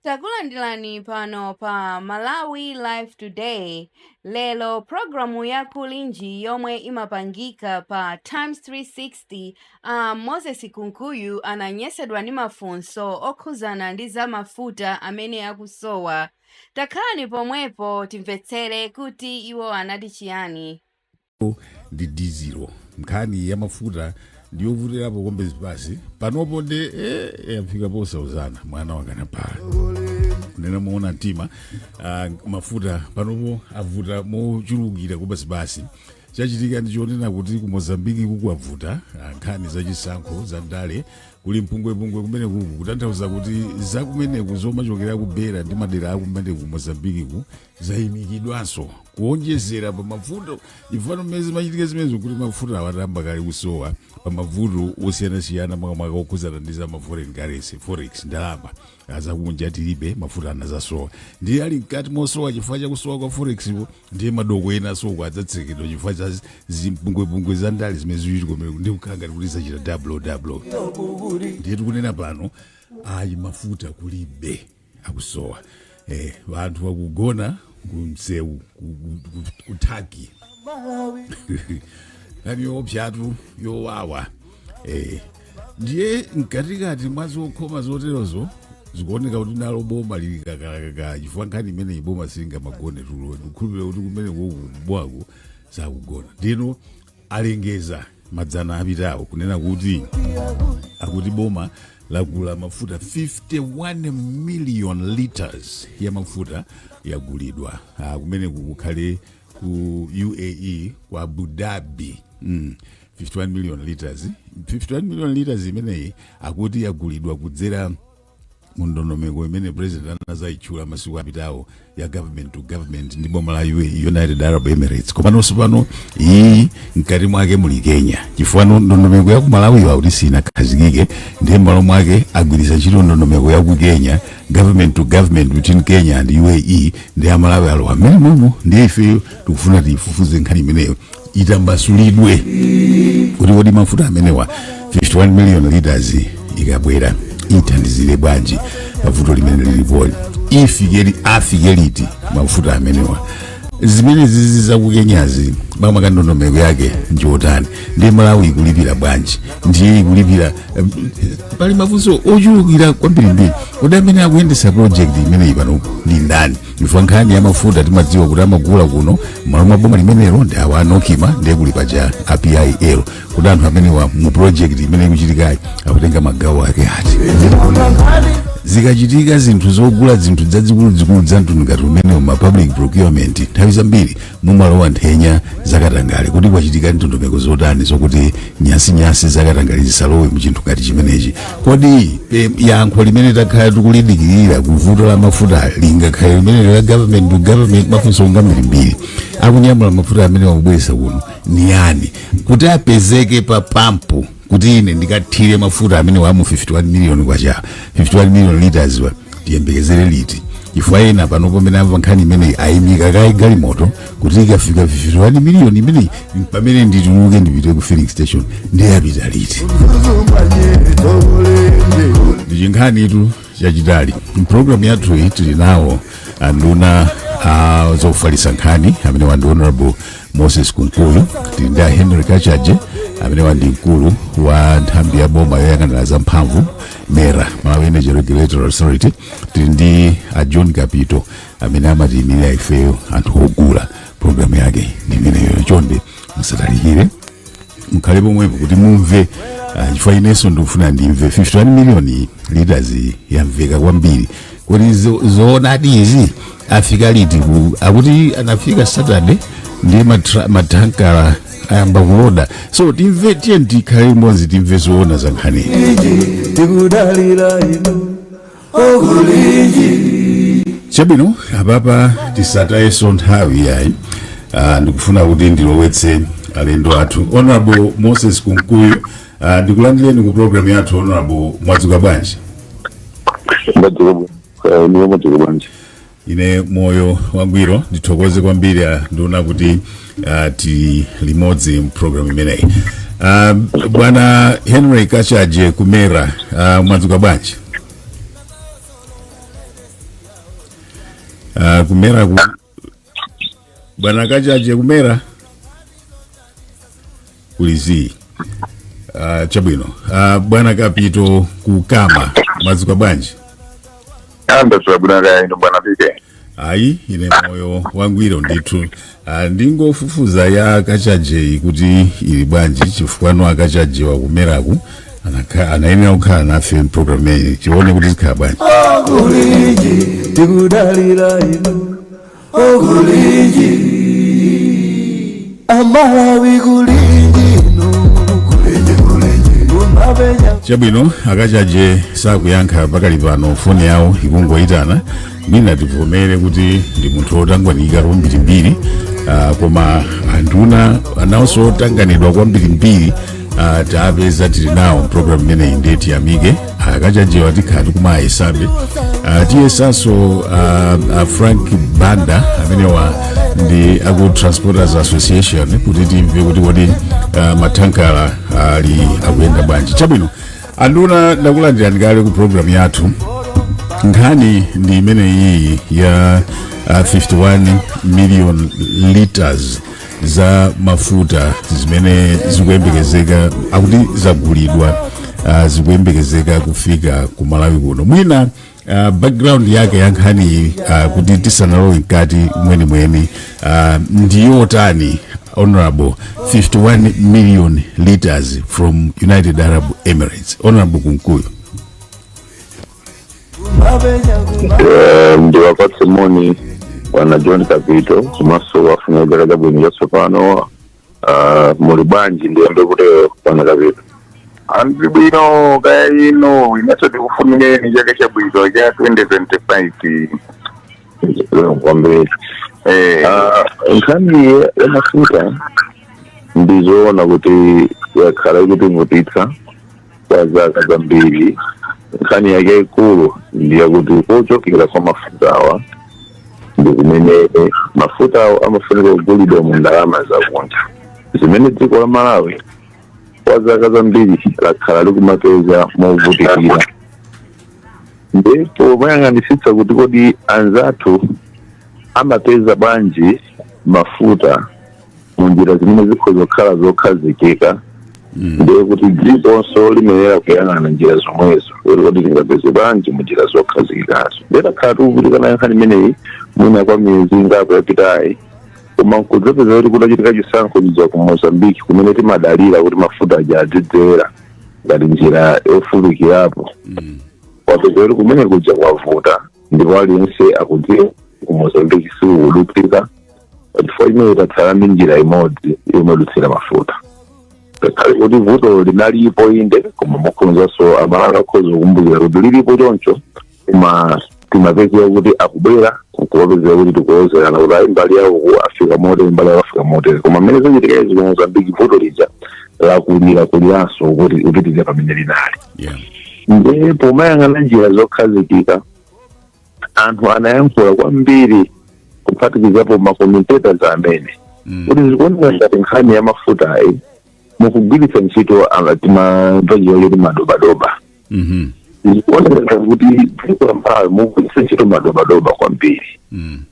Takulandirani pano pa Malawi Live Today. Lero programu ya Kulinji yomwe imapangika pa Times 360, Moses Kunkuyu ananyesedwa ndi mafunso okhuzana ndi za mafuta amene akusowa. Takhalani pomwepo timvetsere kuti iwo anati chiyani. Ndi dizilo, nkhani ya mafuta ndiyovutirapo kombezi pasi panopo ndi yafika posauzana mwana wakanapala. Kunena moona mtima, mafuta panopo avuta mochulukira kubasibasi. Chachitika ndi chonena kuti ku Mozambiki kukwavuta, nkhani zachisankho za ndale, kuli mpungwepungwe kumene kuku, kutanthauza kuti zakumeneku zomachokera ku Beira ndi madera akumeneku ku Mozambiki zayimikidwanso, kuonjezera pa mavuto ifano mmene zimachitika zimenezo kuti mafuta awatamba kale kusowa pa mavuto osiyanasiyana, makamaka okhuzana ndi za ma foreign currency, forex, ndalama zakunja tilibe, mafuta anazasowa. Ndiye ali mkati mosowa chifukwa chakusowa kwa forex po, ndiye madoko ena soko adzatsekedwa chifukwa cha zimpungwepungwe za ndale zimene zikuchitika kumeneko, ndi kukhala ngati kuti zachita double double. Ndiye tikunena pano ayi, mafuta kulibe, akusowa. Anthu akugona kumsewu ku Turkey. Nkhani yoopsatu, yowawa. Ndiye mkatikati mwa zokhoma zoterozo zikuoneka kuti nalo boma lili kakalakaka, chifukwa nkhani imeneyi boma silingamagone tulo. Ndikukhulupirira kuti kumene kubwako sakugona. Ndino alengeza madzana apitawo kunena kuti akuti boma lagula mafuta 51 million liters ya mafuta yagulidwa kumene kukhale ku UAE, ku Abu Dhabi. 51 million liters, 51 million liters imeneyi akuti yagulidwa kudzera mu ndondomeko imene president anazayitchula masiku apitawo ya government to government ndi boma la UAE, United Arab Emirates. Komanso pano iyi mkati mwake muli Kenya, chifukwa ndondomeko ya ku Malawiyo akuti sinakhazikike, ndiye m'malo mwake agwiritsa ntchito ndondomeko ya ku Kenya, government to government between Kenya and UAE, ndi Amalawi alowa mmene momo. Ndiye ifeyo tikufuna tiyifufuze nkhani imeneyo, itambasulidwe kuti kodi mafuta amenewa 51 million liters ikabwera ithandizire bwanji pavuto limene lilipoli? Ifike, afike liti mafuta amenewa? Zimene zizi zakukenyazi makamaka ndondomeko yake njotani? Ndiye Malawi ikulipira bwanji? Ndiye ikulipira, pali mafunso ochulukira kwambirimbiri. Kodi amene akuyendesa project imeneyi pano ndi ndani? Chifukwa nkhani ya mafuta timadziwa kuti amagula kuno malo mwa boma limenelo ndi awa a NOCMA, ndiye kuli paja a PIL. Kuti anthu amenewa mu project imene ikuchitikayi akutenga magawo ake ati? Zikachitika zinthu zogula zinthu zazikuluzikulu za mtundu ngati umenewo, ma public procurement, nthawi zambiri mumalowa nthenya zakatangale. Kuti kwachitika ndondomeko zotani zokuti nyansinyasi zakatangale zisalowe mu chinthu ngati chimenechi? Kodi yankho limene takhala tikulidikirira ku vuto la mafuta lingakhale limene la government to government? Mafunso ngambirimbiri. Akunyamula mafuta amene wakubweresa kuno ni yani? Kuti apezeke pa pampu kuti ine ndikathire mafuta amene wamu 51 million kwacha, 51 million liters wa, tiyembekezere liti? Chifukwa ena pano pamene amva nkhani imeneyi ayimika kayi galimoto kuti ikafika 51 million imeneyi pamene ndituluke ndipite ku filling station. Ndiye apita liti? Ndi chinkhanitu chachitali. Mpulogalamu yathu iyi tili nawo anduna a zofalitsa nkhani amene wandi Honorable Moses Kunkuyu, tili ndi a Henry Kachaje amene wandi mkulu wa nthambi ya boma yoyang'anira zamphamvu, MERA, Malawi Energy Regulatory Authority, tili ndi a John Kapito amene amatiyimirira ifeyo anthu ogula. Programu yake ndi imeneyo. Chonde musatalikire, mukhale pomwepo kuti mumve, chifukwa inenso ndikufuna ndimve. 51 million liters yamveka kwambiri. Kuti zoonadi izi afika liti? Akuti anafika Saturday, ndiye matankala ayamba kuloda. So timve, tiye tikhale limodzi timve zoona za nkhaniyi. Tikudalira inu okulinji. Chabwino, apapa tisatayeso nthawi yayi. Ndikufuna kuti ndilowetse alendo athu. Honorable Moses Kunkuyu, ndikulandireni ku program yathu. Honorable, mwadzuka bwanji? Ndadzuka bwino, niyo mwadzuka bwanji? Ine moyo wangwiro. Ndithokoze kwambiri nduna kuti ti limodzi mpulogalamu imeneyi. Bwana Henry Kachaje ku MERA, mwadzuka bwanji? Kumera ku bwana Kachaje, kumera kulizi. Chabwino, bwana Kapito kukama, madzuka bwanji? Ndadzuka bwino, kaya inu, bwana Pike? Ayi, ine moyo wangwiro ndithu. Ndingofufuza ya Kachaje kuti ili bwanji, chifukwa no aKachaje wakumeraku anayenera kukhala nafe mpulogalamu imeneyi, tione kuti zikhala bwanji. Okulinji, tikudalira inu okulinji, Amalawi, kulinji inu, kulinji, kulinji kumapenya. Chabwino, aKachaje sakuyankha pakali pano, foni yawo ikungoyitana. Mwina tivomere kuti ndi munthu wotangwanika kwambirimbiri, koma anduna anawonso otanganidwa kwambirimbiri, tapeza tili nawo program imeneyi, ndiye tiyamike. AKachajewa tikhala tikumayesabe. Tiyesanso Frank Banda, amenewa ndi aku Transporters Association, kuti timve kuti kodi matankala ali akuyenda bwanji. Chabwino, anduna, ndakulandirani kale ku program yathu. Nkhani ndi imene iyi ya 51 million liters za mafuta zimene zikuyembekezeka, akuti zagulidwa, zikuyembekezeka kufika ku Malawi kuno. Mwina background yake ya nkhaniyi, kuti tisanalowe mkati mwenimweni, ndiyotani, Honorable? 51 million liters from United Arab Emirates, Honorable Kunkuyu. Ndiwapatse moni bwana John Kapito, komanso wafunira chaka chabwino chatsopano. Muli bwanji? Ndiyambe kutero, bwana Kapito. Andili bwino, kaya ino? Inenso tikufunireni chaka chabwino cha 2025. Kwambiri. Nkhani ya mafuta ndizoona kuti yakhala ikutivutitsa kwa zaka zambiri. Nkhani yake ikulu ndiyakuti kochokera kwa mafuta awa ndi kumene mafuta awo amafunika kugulidwa mu ndalama zakunja, zimene dziko la Malawi kwa zaka zambiri lakhala likumapeza movutikira. Ndipo mayang'anisitsa kuti kodi anzathu amapeza bwanji mafuta mu njira zimene zikhoza kukhala zokhazikika, ndiye kuti dzikonso limenera kuyang'ana njira zomwezo, kuti kodi tingapeze bwanji mu njira zokhazikikazo. Ndiye takhala tikuvutikana nkhani imeneyi mwina kwa miyezi ingapo yapitayi, koma nkudzapeza kuti kutachitika chisankho chija ku Mozambique, kumene timadalira kuti mafuta aja adzidzera ngati njira yofupikirapo, wapeza kuti kumene kuja kwavuta, ndipo aliyense akudziwa ku Mozambique sikukudutsika. Chifukwa chimene tatsala ndi njira imodzi yomadutsira mafuta, ngakhale kuti vuto linalipo inde, koma mukhonzanso Amalanga akhoza kukumbukira kuti lilipo choncho, koma timapezeka kuti akubwera, kuwapezeka kuti tikuwozerana kuti ayi, mbali yawo ku afika motere, mbali yawo afika motere. Koma mmene zachitika izi ku Mozambique, vuto lija lakulira kuliranso kuti kupitirira pamene linali. Ndiye pomayang'ana njira zokhazikika, anthu anayankhula kwambiri, kuphatikizapo ma commentators amene kuti zikuoneka ngati nkhani ya mafutayi mukugwiritsa ntchito timapangiro kuti madobadoba. Zikuoneka kuti dziko la Malawi mukugwiritsa ntchito madobadoba kwambiri.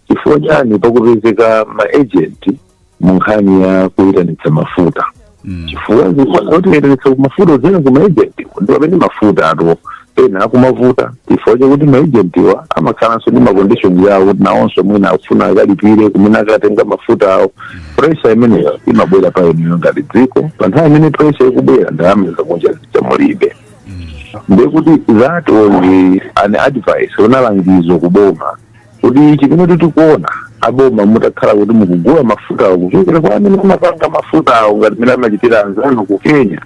Chifukwa chani pakupezeka ma agent mu nkhani ya kuyitanitsa mafuta? Chifukwa zikuoneka kuti kuyitanitsa mafuta kudzera ku ma agent ndi pamene mafuta ato ena akumavuta, chifukwa chakuti ma agent wa amakhalanso ndi ma conditions yawo, kuti nawonso mwina akufuna akalipire kumene akatenga mafuta awo. Pressure imeneyo imabwera pa inuyo ngati dziko. Pa nthawi imene pressure ikubwera, ndalama zakunja zija mulibe. Ndekuti that was an advice, unalangizo kuboma, kuti chimene tikuona aboma, mutakhala kuti mukugula mafuta awo kuchokera kwa amene amapanga mafuta awo, ngati mene amachitira anzanu ku Kenya,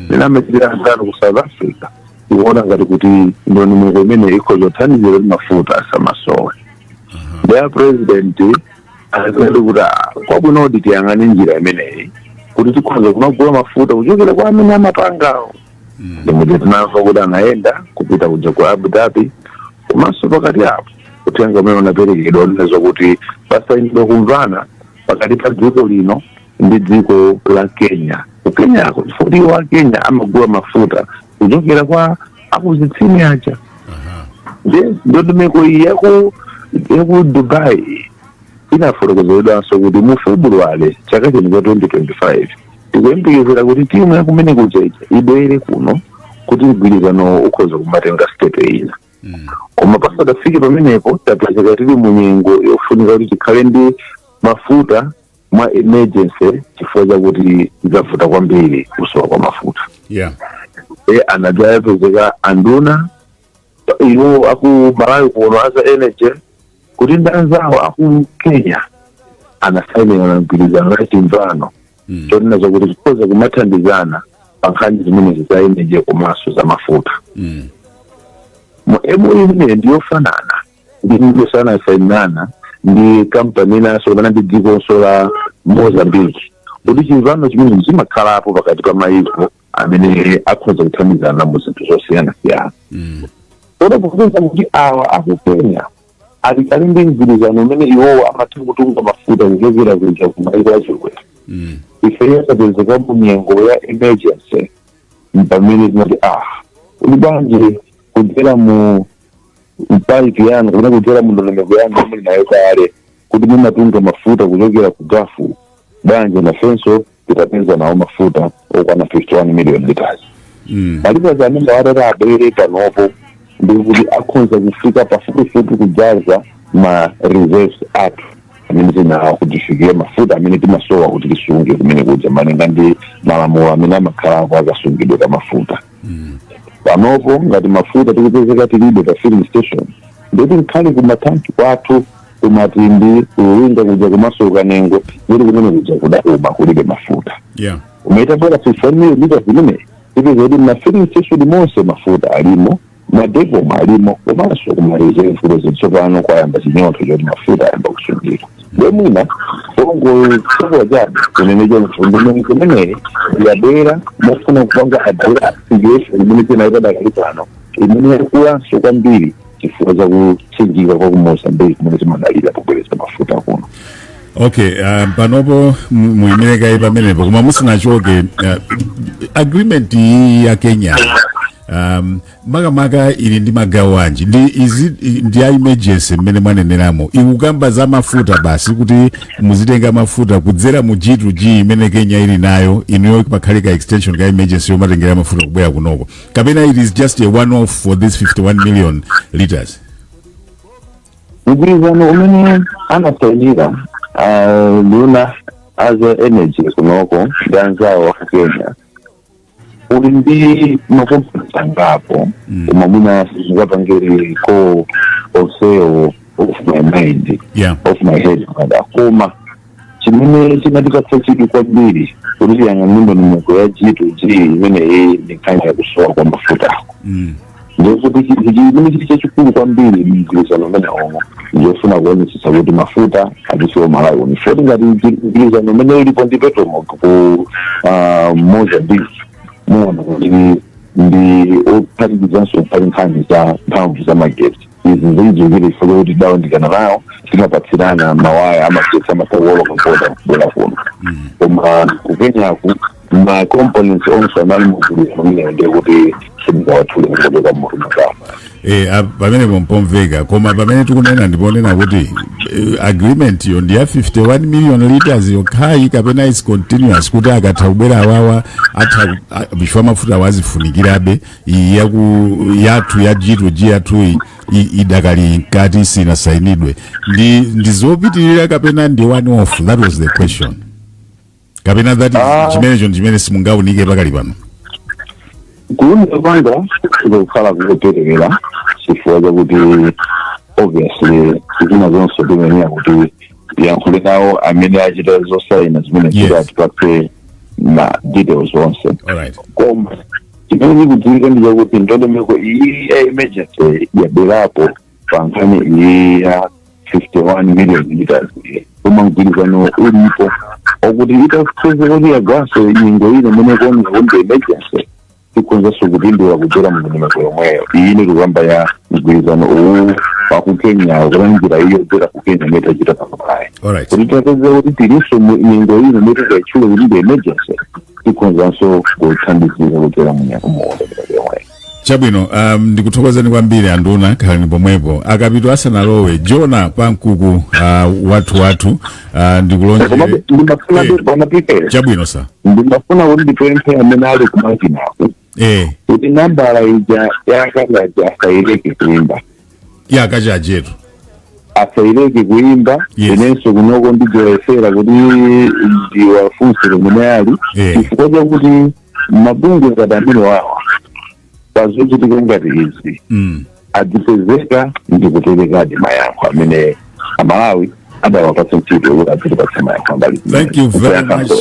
mene amachitira anzanu ku South Africa, tikuona ngati kuti ndondomeko imene ikhoza kuthandizira kuti mafuta asamasowe. Ndiye president anati kuti, "Ah, kwabwinodi tiyang'ane njira imeneyi kuti tikhoza kumagula mafuta kuchokera kwa amene amapangawo." Ndimuti tinamva kuti anayenda kupita kuja ku Abu Dhabi, komanso pakati apo uthenga umene unaperekedwa unena kuti pasayinidwa kumvana pakati pa dziko lino ndi dziko la Kenya. Ku Kenyako, chifukwa iwo a Kenya amagula mafuta kuchokera kwa akuzitsime aja. Ndiye ndondomeko iyi yaku Yaku Dubai inafotokozeredwanso kuti mu February chaka chino cha 2025 tikuyembekezera kuti timu yakumene kuja ibwere kuno kuti mgwirizano ukhoza kumatenga step ina. Koma pasadafike pamenepo, tapezeka tili mu nyengo yofunika kuti tikhale ndi mafuta mwa emergency, chifukwa chakuti zavuta kwambiri kusowa kwa mafuta. E, anadzayapezeka anduna iwo aku Malawi kuno aza energy kuti ndi anzawo aku Kenya anasainira mgwirizano la chimvano chonena chakuti tikhoza kumathandizana pa nkhani zimenezi za energy komanso za mafuta. Mu MOU imeneyi ndiyofanana ndi ndipo sanasainana ndi kampani inanso kapena ndi dzikonso la Mozambique, kuti chimvano chimene chimakhalapo pakati pa mayiko amene akhoza kuthandizana mu zinthu zosiyanasiyana. Kodi popeza kuti awa aku Kenya ali ndi mgwirizano umene iwowo amatha kutunga mafuta kuchokera kuja ku mayiko achikwera, ife tapezekapo nyengo ya emergency, pamene tinati, ah, uli bwanji kudzera mu pipe yanu kapena kudzera mu ndondomeko yanu yomwe nayo kale kuti mumatunga mafuta kuchokera ku Gulf, bwanji nafenso titapeza nawo mafuta okwana 51 million liters? Ma liters amene atati abwere panopo ndikuti akhoza kufika pafupifupi kujaza ma reserves athu amene tinawo kuti tifikire mafuta amene timasowa kuti tisunge kumene kuja, malinga ndi malamulo amene amakhalako akasungidwe ka mafuta. Panopo ngati mafuta tikupezeka tilibe pa filling station, ndeti nkhale kumatanki kwathu kuMatindi, kuLuwinga kuja komanso Kanengo, ndeti kumene kuja kudakuma, kulibe mafuta. Umaitapera 51 million liters imene tipeza kuti ma filling station monse mafuta alimo, ma depot alimo, komanso kuma reserve kuti tsopano kwayamba chinyontho choti mafuta ayamba kusungika. Ndiye mwina ongochokola chabe kunene choncho, ndimene imeneyi yabwera mofuna kupanga address situation imene tinayo padakali pano, imene yakulanso kwambiri chifukwa chakutsinjika kwa ku Mozambique kumene timadalira pobweretsa mafuta kuno. Okay, panopo muyimire kaye pamenepo, koma musinachoke, agreement iyi ya Kenya makamaka ili ndi magawo anji? Ndi izi ndi ya emergency mmene mwaneneramo, ikukamba za mafuta basi kuti muzitenga mafuta kudzera mu G2G imene Kenya ili nayo, inuyo pakhale ka extension ka emergency yomatengera mafuta kubwera kunoko, kapena it is just a one off for this 51 million liters? Mgwirizano umene anasayinira nduna aza energy kunoko ndi anzawo aku Kenya uli ndi ma components angapo, koma mwina singapangire ko onsewo off my mind, off my head rather. Koma chimene chimatipatsa chidwi kwambiri kuti tiyang'anire ndondomeko ya G2G imeneyi ndi nkhani yakusowa kwa mafutako. Ndikuti chinthu chimene chili chachikulu kwambiri mgwirizano umene omwe ndiyofuna kuonetsetsa kuti mafuta azifika Malawi kuno. Foti ngati mgwirizano umene ulipo ndi Petromoc ku Mozambique, muona kuti ndi ophatikizanso pali nkhani za mphamvu za magetsi. Izi zidziwikire chifukwa chakuti tidawandikana nawo, timapatsirana mawaya amagetsi amatha kuwoloka border kubwera kuno. Koma kuKenyaku ma components onse anali mugwirizano umenewo, ndiye kuti sindingawathule kungochoka mutu makamu. Pamenepo mpomveka, koma pamene tikunena ndiponena kuti agreement yo ndi ya 51 million liters yokhayi, kapena is continuous kuti akatha kubwera awawa atha chifukwa mafuta wazifunikirabe, iyi yaku yathu ya G2G yathu idakali mkati, sinasayinidwe, ndi zopitirira kapena ndi one off? That was the question. Kapena that is chimenecho ndi chimene simungaunike pakali pano? Kuwunika kwanga kukhala kukuperekera, chifukwa chakuti obviously zina zonse timenera kuti tiyankhule nawo amene achita zosayina zimene kuti atipatse ma details onse. Koma chimene chikudziwika ndi chakuti ndondomeko iyi ya emergency yabwerapo pa nkhani iyi ya 51 million liters iyi. Koma mgwirizano ulipo okuti itapezeka kuti yagwanso nyengo ino imene kuoneka kuti emergency, tikhonzanso kupindula kudzera mu ndondomeko yomweyo. Iyi ni kukamba ya mgwirizano uwu wakuKenya kapena njira iyo yodzera ku Kenya imene tachita panopayi, kuti tapeza kuti tilinso mu nyengo ino imene tikayitchule kuti ndi emergency, tikhonzanso kuthandizika kudzera mu ndondomeko yomweyo. Chabwino, ndikuthokozani kwambiri anduna, khalani pomwepo. Akapito asanalowe, Jona Pankuku, wathu ndikulonjere. Komabe ndimafuna bwana Peter, Chabwino sa. Ndimafuna kuti ndipemphe amene ali kumakinaku kuti nambala ija yakachaje asaireke kuimba. Yakachajetu. Asaireke kuimba. Inenso kunoko ndijoyesera kuti ndiwafunse kumene ali, chifukwa chakuti mabungwe ngati amene wawa pazochitika ngati izi adzipezeka ndi kuperekadi mayankho amene Amalawi adawapatsa ntchito kuti adzitipatsa mayankho ambali. Thank you very much.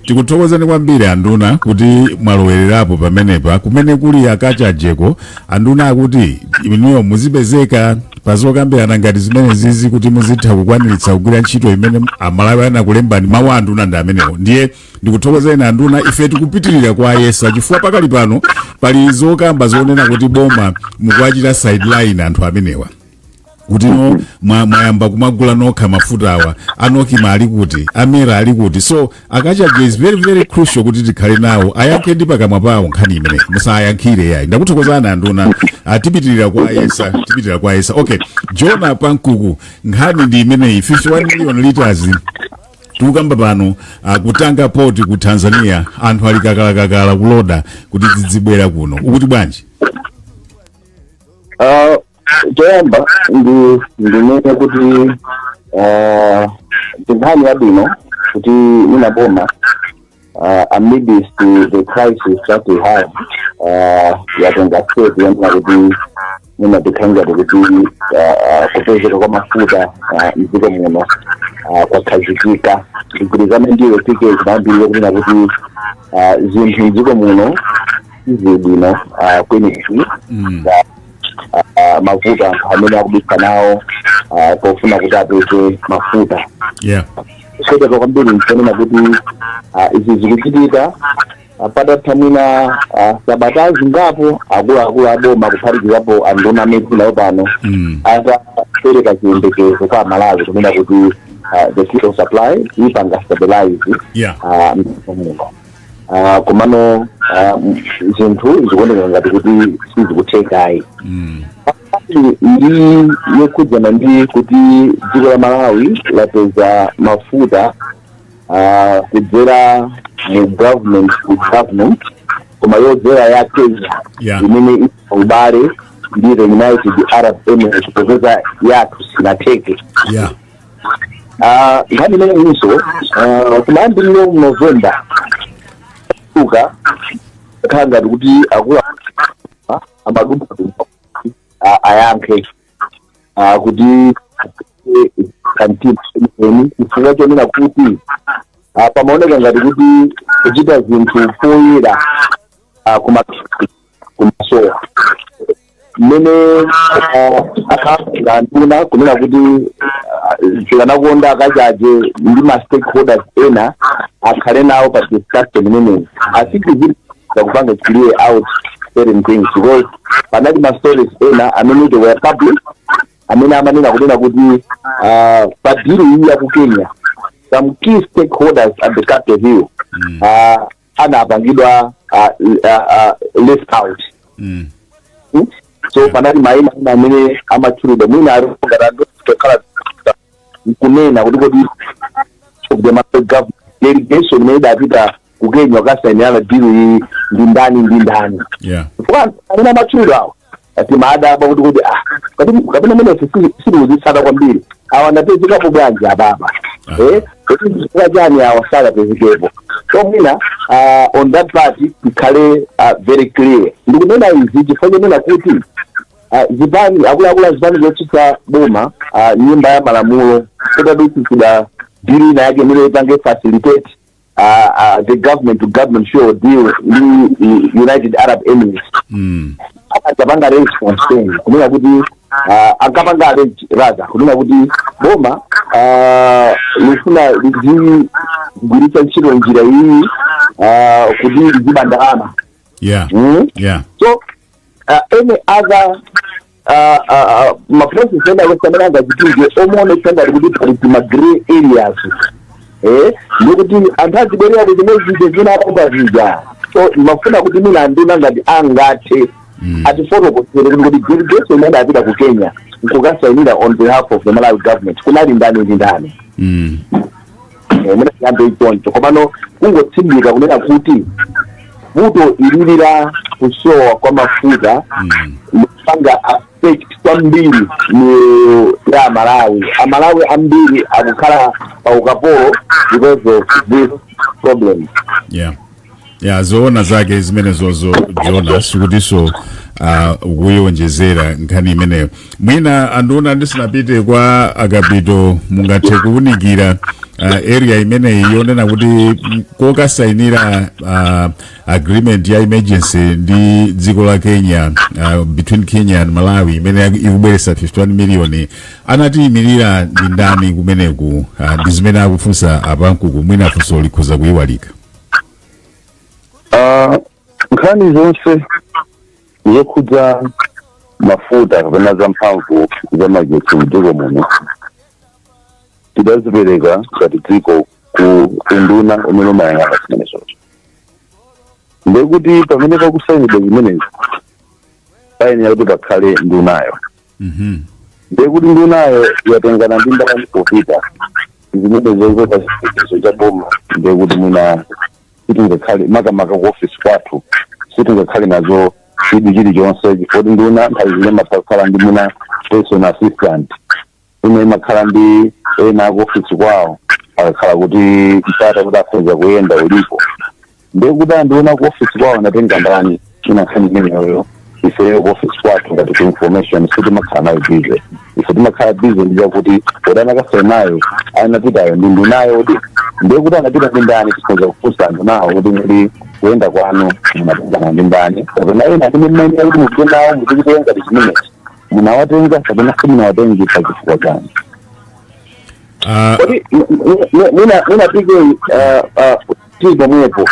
Tikuthokozani kwambiri anduna kuti mwalowererapo pamenepa. Kumene kuli akachajeko, anduna akuti inuyo muzipezeka pazokambirana ngati zimene zizi kuti muzitha kukwaniritsa kugwira ntchito imene Amalawi anakulembani. Mawu a anduna ndi amenewo. Ndiye ndikuthokozeni anduna. Ife tikupitirira kwa ayesa, chifukwa pakali pano pali zokamba zonena kuti boma mukuachita sideline anthu amenewa, kuti no mwayamba kumagula nokha mafuta awa, a NOCMA ali kuti, a MERA ali kuti? So akachaje is very very crucial kuti tikhale nawo, ayankhe ndi pakamwa pawo nkhani imeneyi. Musayankhire yayi. Ndakuthokozani anduna. Tipitirira kwa ayesa, tipitirira kwa ayesa. Okay, Jona Pankuku, nkhani ndi imeneyi, 51 million liters tikukamba pano, kutanga port ku Tanzania anthu ali kakalakakala kuloda kuti zidzibwera kuno. Ukuti bwanji? Choyamba ndi ndinene kuti ndi nkhani yabwino kuti inaboma, amidst the crisis that we have, yatenga step yonena kuti mwina ngati kuti kupezeka kwa mafuta mdziko muno kwakhazikika. Ndigwirizane ndiwe PK, kumayambiriro kunena kuti zinthu mdziko muno sizili bwino kwenikweni. Mavuto anthu amene akudutsa nawo pofuna kuti apeze mafuta, kuswedeka kwambiri nkunena kuti izi zikuchitika patatha mwina sabata zingapo akuluakulu aboma, kuphatikizapo anduna amene tili pano, atapereka chiyembekezo kwa Amalawi kunena kuti the fuel supply ipanga stabilize mdziko muno. Komano zinthu zikuoneka ngati kuti sizikuthekayi. Ndi yokhudzana ndi kuti dziko la Malawi lapeza mafuta kudzera mu government to government, koma yodzera ya Kenya imene ili ubale ndi the United Arab Emirates, popeza yathu sinatheke. Nkhani imeneyinso, kumayambiriro mu November uka khala ngati kuti akulu amadumpha ayankhe kuti kantima eni, chifukwa chonena kuti pamaoneka ngati kuti kuchita zinthu poyera kumasowa mmene akhala nduna kunena kuti zikanakonda akachaje ndi ma stakeholders ena akhale nawo pa discussion imeneyi. I think zili kupanga clear out certain things, because panali ma stories ena amene they were public, amene amanena kunena kuti pa deal iyi ya ku Kenya, some key stakeholders at the Capitol Hill anapangidwa left out. So panali maina ena amene amatchulidwa, mwina ali ngati nkunena kuti kodi of the government delegation imene idapita ku Kenya kukasainirana deal iyi ndi ndani ndi ndani? Chifukwa amene amatchulidwa awo timadabwa kuti ah, kapena mene sitikudzitsata kwambiri, awa anapezekapo bwanji apapa? Kuti chifukwa chani awa sanapezekepo? So mwina on that part tikhale very clear. Ndikunena izi chifukwa chonena kuti zipani, akuluakulu a zipani zotsutsa boma, nyumba ya malamulo kutadutsitsidwa bill ina yake imene ipange facilitate the government to government fuel deal ndi United Arab Emirates, akadzapanga raise concern kunena kuti ankapanga arrange rather kunena kuti boma lifuna lizigwiritsa ntchito njira iyi kuti liziba ndalama. So any other maprocess ena wese amene angachitike omuonetsa ngati kuti pali ma grey areas, ndikuti anthu azibwerera kuti zimwe zija zimene apapa zija. So mafuna kuti mwina anduna ngati angathe Atifotokozere kuti delegation imene apita ku Kenya nkukasayinira on behalf of the Malawi government kunali ndani ndi ndani? Mwina tiyambe ichoncho, komano kungotsindika kunena kuti vuto ilili la kusowa kwa mafuta lipanga affect kwambiri miyoyo ya Amalawi. Amalawi ambiri akukhala pa ukapolo because of this problem. Yeah, zoona zake zimenezozo, Jonas, kutinso kuyonjezera nkhani imeneyo, mwina anduna, ndisinapite kwa Akapito, mungathe kuwunikira area imeneyi yonena kuti kokasayinira agreement ya emergency ndi dziko la Kenya, between Kenya and Malawi, imene ikubweretsa 51 million, anatiyimirira ndi ndani kumeneku? Ndi zimene akufunsa apankuku, mwina funso likhoza kuyiwalika. Nkhani zonse zokhudza mafuta kapena zamphamvu za magetsi mdziko muno tidazipereka ngati dziko ku unduna umene umayang'ana zimenezozo. Ndekuti pamene pakusayinidwa zimenezi payenera kuti pakhale ndunayo. Ndekuti ndunayo yatengana ndi ndani popita zimenezozo pa chitetezo cha boma? Ndekuti mwina sitingakhale, makamaka ku ofisi kwathu, sitingakhale nazo chidwi chilichonse, chifukwa nduna nthawi zine imakhala ndi mwina personal assistant, ine imakhala ndi ena aku ofisi kwawo, akakhala kuti mpata kuti akhoza kuyenda ulipo. Ndekuti anduna ku ofisi kwawo anatenga ndani? Ina nkhani imeneyoyo ifeyo ku ofisi kwathu ngati ku information sitimakhala nayo busy. Ife timakhala busy ndi chakuti kodi anakasaya nayo, anapitayo ndi ndunayo odi? Ndekuti anapita ndi ndani? Tikhoza kufunsa anthu nawo kuti muli kuyenda kwanu munatengana ndi ndani, kapena ena amene mmayenera kuti mupite nawo muzichiteyo ngati chimenechi munawatenga kapena simunawatengi, pa chifukwa chani? Kodi mwina PK, tili pomwepo,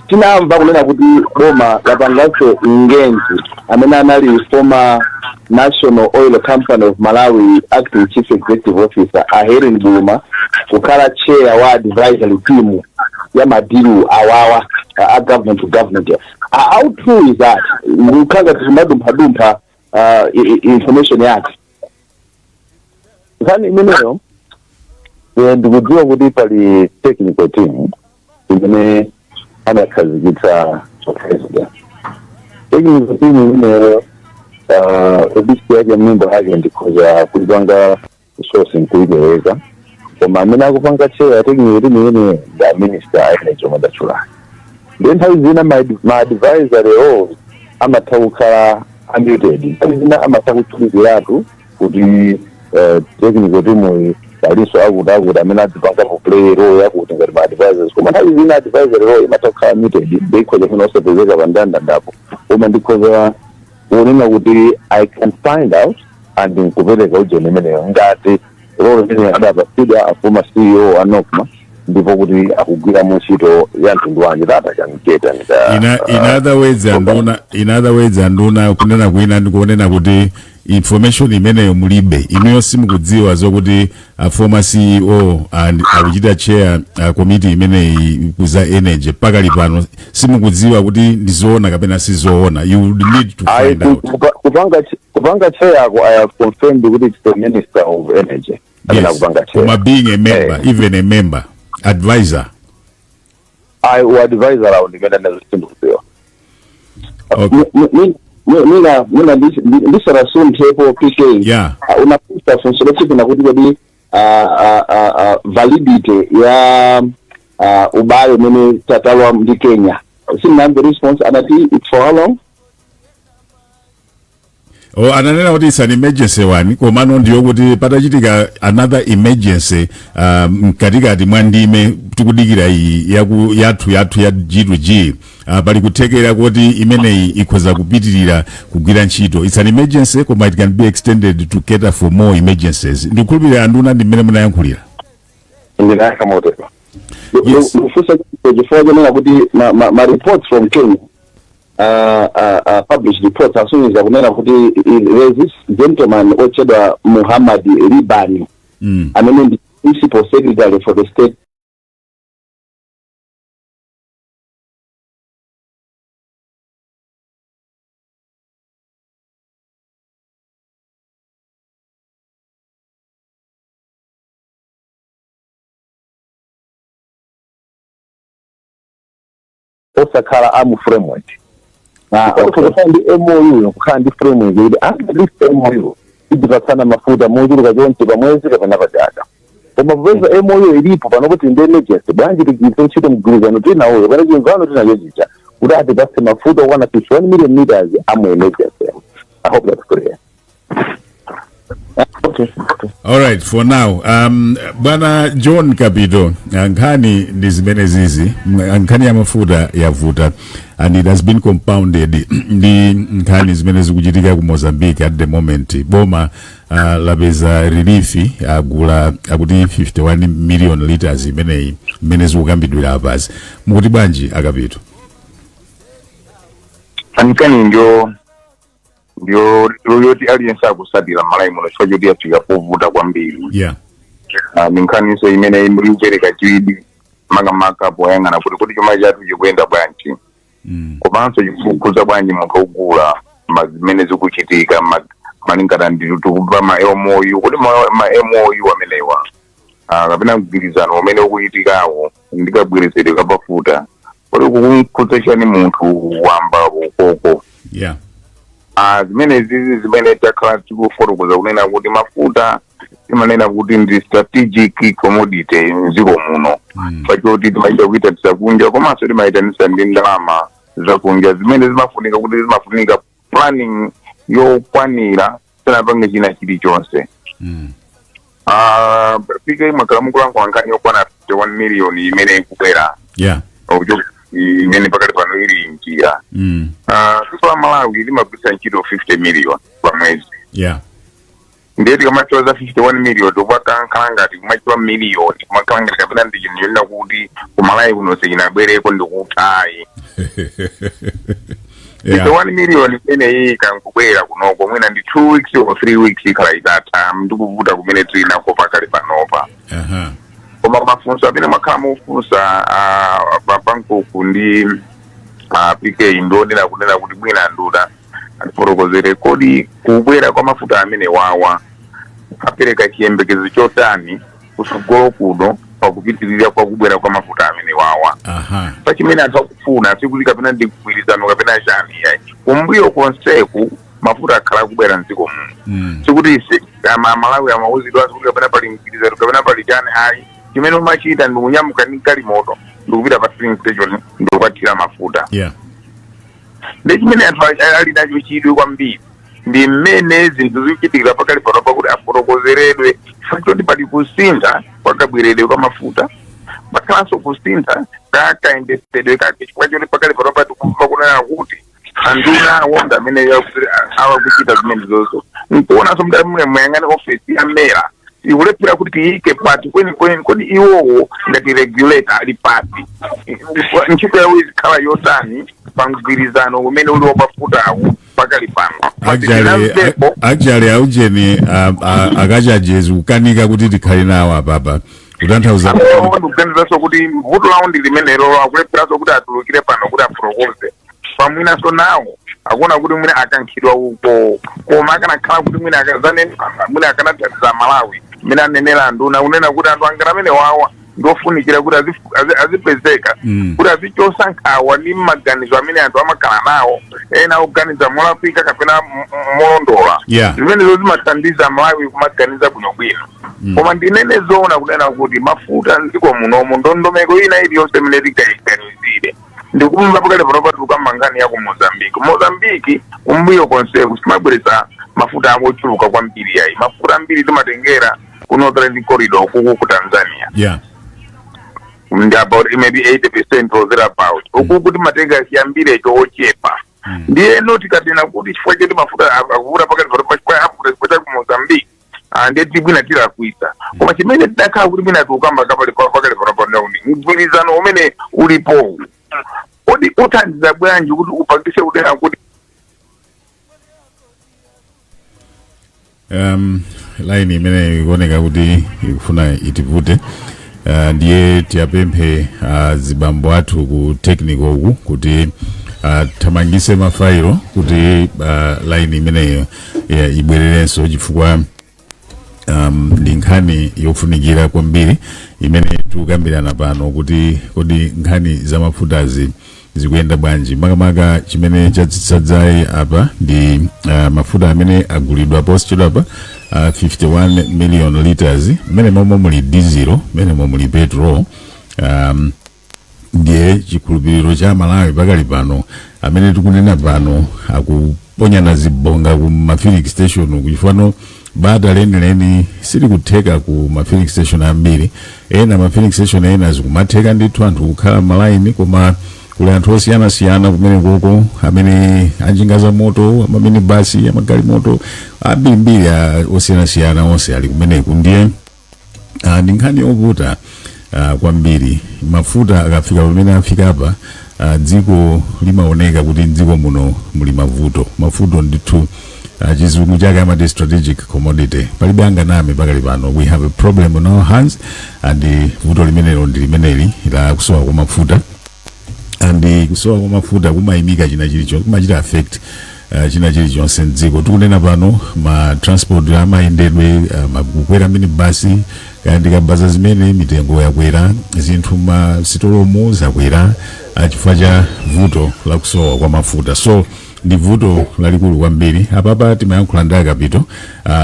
tinamva kunena kuti boma lapanganso engage amene anali former National Oil Company of Malawi acting chief executive officer, a Helen Buluma, kukhala chair wa advisory team ya ma deal awawa a government to government. How true is that? Ndikukhala ngati timadumphadumpha information yake. Nkhani imeneyo, ndikudziwa kuti pali technical team imene anakhazikitsa president. Technical team imeneyo, list yake, member yake ndikhoza kuipanga source nkuipereka, koma amene akupanga chair technical team imeneyo ndi a minister a energy omwe ndatchulayo. Ndi nthawi zina ma advisory roles amatha kukhala unmuted, nthawi zina amatha kutchulidwiratu kuti technical team palinso akuti akuti amene adzipangapo play role yakuti ngati ma advisors, koma nthawi zina advisory role imatha kukhala muted, ndikhoza funa osapezeka pa mndandandapo, koma ndikhoza kunena kuti I can find out and nkupereka ujeni imeneyo ngati role imene adapatsidwa a former CEO a NOCMA, ndipo kuti akugwira ntchito ya mtundu wanji, that I can get and In other words, anduna, in other words, anduna, kunena kwina ndikunena kuti information imeneyo mulibe inuyo, simukudziwa zokuti former CEO and akuchita chair committee imeneyi kuza energy pakali pano. Simukudziwa kuti ndizoona kapena sizoona. You would need to I find out. Kupanga chair yako, I have confirmed kuti it's the minister of energy amene akupanga chair. Koma being a member, even a member, advisor? I will advise around imene ndazisindikudziwa. Okay. Mina ndisanasunthepo, PK, unafunsa funso lochipina kuti kodi validity ya ubale umene tatalowa ndi Kenya. Sindinamve response. Anati it's for how long? Oh, ananena kuti it's an emergency one, komano ndiyo kuti patachitika another emergency mkatikati mwa ndime tikudikira iyi yaku yathu ya G2G, pali kuthekera kuti imeneyi ikhoza kupitirira kugwira ntchito. It's an emergency, koma it can be extended to cater for more emergencies. Ndikukhulupirira anduna ndi mmene munayankhulira. Ndinayankha motero. Yes. Ndikufunsa chifukwa chonena kuti ma reports from Kenya, published reports, asonyeza kunena kuti there is this gentleman otchedwa Muhammad Libani amene ndi principal secretary for the state. Osakhala amu framework. Okay. Kukhala ndi MOU, kukhala ndi framework kuti under this MOU tidzipatsana mafuta mochuluka chonchi pamwezi kapena pachaka. Koma popeza MOU ilipo pano kuti ndi emergency, bwanji tigwiritse ntchito mgwirizano tinawo kapena chimvano tinacho chija kuti atipatse mafuta okwana 51 million liters amu emergency? I hope that's clear. Okay. All right, for now, bwana John Kapito, nkhani ndi zimene zizi. Nkhani ya mafuta yavuta and it has been compounded ndi nkhani zimene zikuchitika ku Mozambique at the moment. Boma lapeza relief, agula akuti 51 million liters imeneyi mmene zikukambidwira apazi. Mukuti bwanji, akapito? Nkhani ndio yoti aliyense akusatira Malawi muno chifukwa choti yafika povuta kwambiri. Ni nkhaniso imene ikupereka chidwi, makamaka poyang'ana kuti chuma chathu chikuyenda bwanji, komanso chikukhudza bwanji munthu ogula zimene zikuchitika malingana ndi tikumva ma MOU. Kuti ma MOU amenewa, kapena mgwirizano umene ukuchitikawo ndikabweresedwe kapafuta, kuti kukukhudza chani munthu wamba ukoko? Zimene zizi zimene takhala tikufotokoza kunena kuti mafuta timanena kuti ndi strategic commodity mdziko muno, pachoti timaita kuitanisa kunja, komanso timaitanisa ndi ndalama zakunja zimene zimafunika kuti zimafunika planning yokwanira sanapange china chilichonse. PK, mwakhala mukulankhula nkhani yokwana 51 million imene ikubwera imene pakati pano ili njira. Dziko la Malawi limagwiritsa ntchito 50 million pa mwezi. Ndiye tikamachiwa za 51 million, tikumakhala ngati kumachiwa miliyoni, kumakhala ngati kapena ndi chinthu chonena kuti kumalawi kuno sichinabwereko ndikuthayi. 51 million imeneyi ikankubwera kunoko, mwina ndi 2 weeks or 3 weeks ikhala itatha, ndikuvuta kumene tili nako pakali panopa. Koma mafunso amene mwakhala mufunsa papankuku ndi PK ndionena kunena kuti mwina nduna atifotokozere, kodi kubwera kwa mafuta amene wawa apereka chiyembekezo chotani kutsogolo kuno pakupitirira kwa kubwera kwa mafuta amene wawa? Pachimene anthu akufuna sikuti kapena ndi mgwirizano kapena chani, yayi. Kumbuyo konseku mafuta akhala akubwera mdziko muno. Sikuti ise ama Malawi amauzidwa sikuti kapena pali mgwirizano kapena pali chani, ayi. Chimene umachita ndi kunyamuka ndi galimoto ndikupita pa filling station ndikukathira mafuta. Ndi chimene anthu ali nacho chidwi kwambiri ndi mmene zinthu zikuchitikira pakali pano, pakuti afotokozeredwe chifukwa choti pali kusintha kwa kabweredwe kwa mafuta, pakhalanso kusintha ka kayendesedwe kake, chifukwa choti pakali pano patikumva kunena kuti anduna awonda amene awakuchita zimene zozo. Nkuonanso mdamune muyang'ane ofesi ya MERA ikulephera kuti tiyike pati kwenikweni. Kodi iwowo ngati regulator ali pati? Ntchito yawo izikhala yotani pa mgwirizano umene uli wamafutawo pakali pano? Actually, actually aujeni akachajezi kukanika kuti tikhale nawo apapa, kutanthauza Ndikuganizanso kuti vuto lawo ndi limenelo, akulepheranso kuti atulukire pano kuti afotokoze pamwinanso nawo akuona kuti mwina akankhidwa uko, koma akanakhala kuti mwina akazanena, mwina akanathandiza Malawi mmene anenera anduna kunena kuti anthu angati amene wawa ndofunikira kuti azipezeka kuti azichosa nkhawa ndi maganizo amene anthu amakhala nawo, ena akuganiza molakwika kapena molondola. Zimenezo zimathandiza Malawi kumaganiza bwinobwino. Koma ndinene zoona kunena kuti mafuta mdziko munomu, ndondomeko ina iliyonse imene tingayiganizire, ndikumva pakali pano patuluka nkhani ya ku Mozambiki. Mozambiki kumbuyo konseku simabweretsa mafuta ochuluka kwambiri, yayi. Mafuta ambiri timatengera ku Northern Corridor kuku ku Tanzania. Ndi about maybe 80% or thereabout. Ukuku timatenga chiyambirecho ochepa. Ndiyeno tikatena kuti chifukwa choti mafuta akuvuta pakati pano pachifukwa afuta chifukwa cha ku Mozambique, ndiye tibwina tilakwisa. Koma chimene tidakhala kuti mwina tikukamba kapali pakali pano pano kuti mgwirizano umene ulipowu, kodi uthandiza bwanji kuti upangise kunena kuti Line imene ikuoneka kuti ikufuna itivute, ndiye tiyapemphe zibambo athu ku technical uku kuti thamangise mafailo kuti line imeneyo, yeah, ibwererenso, chifukwa ndi nkhani yofunikira kwambiri imene tikukambirana pano kuti kodi nkhani za mafutazi Zikuyenda bwanji? Makamaka chimene chatsitsa dzaye apa ndi mafuta amene agulidwa posachedwapa, 51 million liters, mmene momwe muli diesel, mmene momwe muli petrol. Ndiye chikhulupiriro cha Malawi pakali pano, amene tikunena pano, akuponyana zibonga ku ma filling station, kuchifano bata lenileni silikutheka ku ma filling station ambiri. Ena ma filling station ena zikumatheka ndithu, anthu kukhala malaini, koma kuli anthu osiyanasiyana kumene koko amene anjinga za moto, amamene basi, amagalimoto ambirimbiri osiyanasiyana, onse ali kumeneku. Ndiye ndi nkhani yovuta kwambiri. Mafuta akafika pamene afika apa, dziko limaoneka kuti mdziko muno muli mavuto, mavuto ndithu. Chizungu chake amati strategic commodity. Palibe anganame, pakali pano we have a problem on our hands, and vuto limenelo ndi limeneli la kusowa kwa mafuta. And kusowa kwa mafuta kumayimika china chilichonse, kumachita affect china chilichonse mdziko. Tikunena pano, ma transport amayendedwe, kukwera minibasi kaya ndikabaza zimene, mitengo yakwera, zinthu ma sitolomo zakwera, chifukwa cha vuto la kusowa kwa mafuta. So ndi vuto lalikulu kwambiri. Apapa timayankhula ndi Akapito.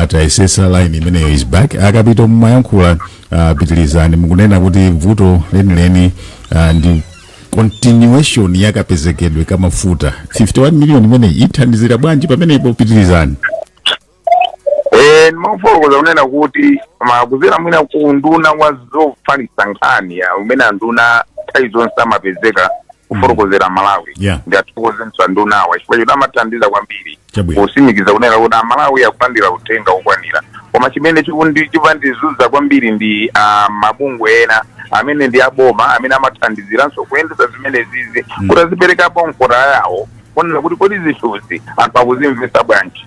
Tayesesa line imeneyo, is back. Akapito, mumayankhula, pitirizani. Mukunena kuti vuto lenileni ndi continuation yakapezekedwe kamafuta. 51 million imene ithandizira bwanji pamenepo? Pitirizani. Ndimafotokoza kunena kuti makuzera mwina ku nduna wa zofalitsa nkhani ya umene anduna nthawi zonse amapezeka kufotokozera Malawi. Ndiathokozenso andunawa chifukwa choti amathandiza kwambiri kusimikiza kunena kuti Amalawi akulandira uthenga okwanira. Koma chimene chikundizunza kwambiri ndi mabungwe ena amene ndi aboma amene amathandiziranso kuyendetsa zimene zizi, kuti aziperekapo nkota yawo kuonera kuti kodi zinthuzi anthu akuzimvetsa bwanji.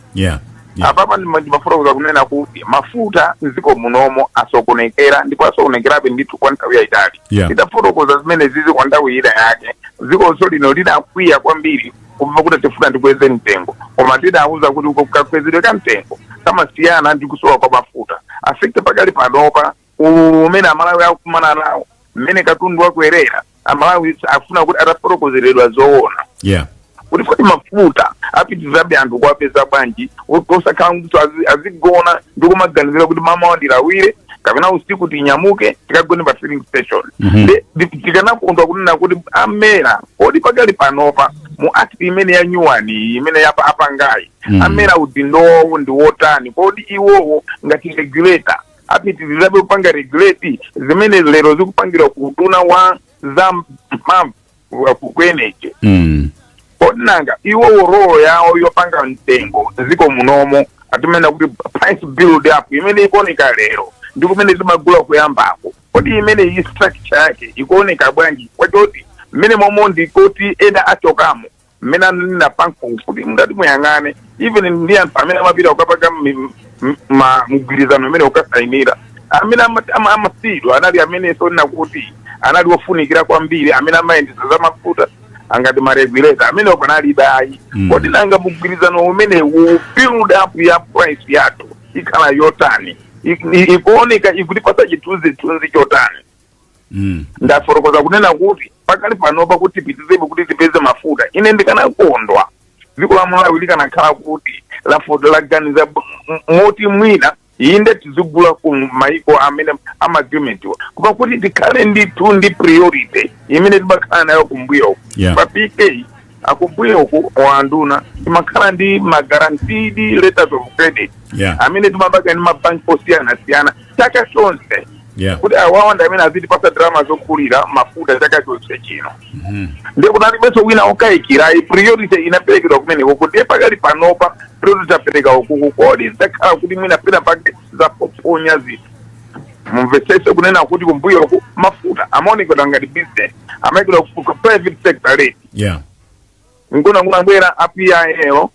Apapa ndimafotokoza kunena kuti mafuta mdziko munomo asokonekera, ndipo asokonekerabe ndithu kwa nthawi yayitali. Titafotokoza zimene zizi kwa nthawi ina yake, dzikonso lino linakwiya kwambiri kumva kuti tifuna tikweze mtengo, koma tidawuza kuti kakwezedwe ka mtengo kamasiyana ndi kusowa kwa mafuta. Afike pakali panopa ululu umene Amalawi akukumana nawo, mmene katundu wakwerera, Amalawi afuna kuti atafotokozeredwa zoona kuti kodi mafuta apitirizabe anthu kuwapeza bwanji, osakhala kuti azigona ndi kumaganizira kuti mama wandilawire kapena usiku tinyamuke tikagone pa filling station. Tikanakondwa kunena kuti amera, kodi pakali panopa mu act imene ya nyuwani imene yapa apangayi, amera udindowo ndi wotani? Kodi iwowo ngati regulator apitirizabe kupanga regulate zimene lero zikupangidwa ku unduna wa za mphamvu ku energy? Kodi nanga iwowo role yawo yopanga mtengo ziko munomo, atimene kuti price build up imene ikuoneka lero ndi kumene zimagula kuyambako, kodi imene iyi structure yake ikuoneka bwanji? Kwachoti mmene momwe ndikuti ena achokamo mmene ananena panko kuti mngati muyang'ane even ndi anthu amene amapita kukapanga mgwirizano umene ukasayinira, amene amasidwa anali amene sonena kuti anali ofunikira kwambiri, amene amayendetsa za mafuta angati ma regulator amene panalibe ayi. Kodi nanga mgwirizano umene build up ya price yathu ikhala yotani? Ikuoneka ikutipasa chithunzithunzi chotani? Ndafotokoza kunena kuti pakali panopa kuti tipitizebe kuti tipeze mafuta, ine ndikanakondwa dziko la Malawi likanakhala kuti laganiza moti mwina inde tizigula ku maiko amene ama agreement wa, koma kuti tikhale ndithu ndi priority imene timakhala nayo kumbuyoku. Pa PK akumbuyoku wanduna timakhala ndi ma guaranteed letters of credit amene timapanga ndi mabanki osiyanasiyana chaka chonse, kuti awawa ndi amene azitipasa ndalama zokulira mafuta chaka chonse chino. Ndiye kuti alibenso wina okayikira, priority inaperekedwa kumeneko. Ndiye pakali panopa priority apereka ukuku, kodi zidzakhala kuti mwina pena pake zapoponya zinthu? Mumvetsese kunena kuti kumbuyoku mafuta amaonekedwa ngati business, amaonekedwa ku private sector rate. Nkuna kunabwera a PIL,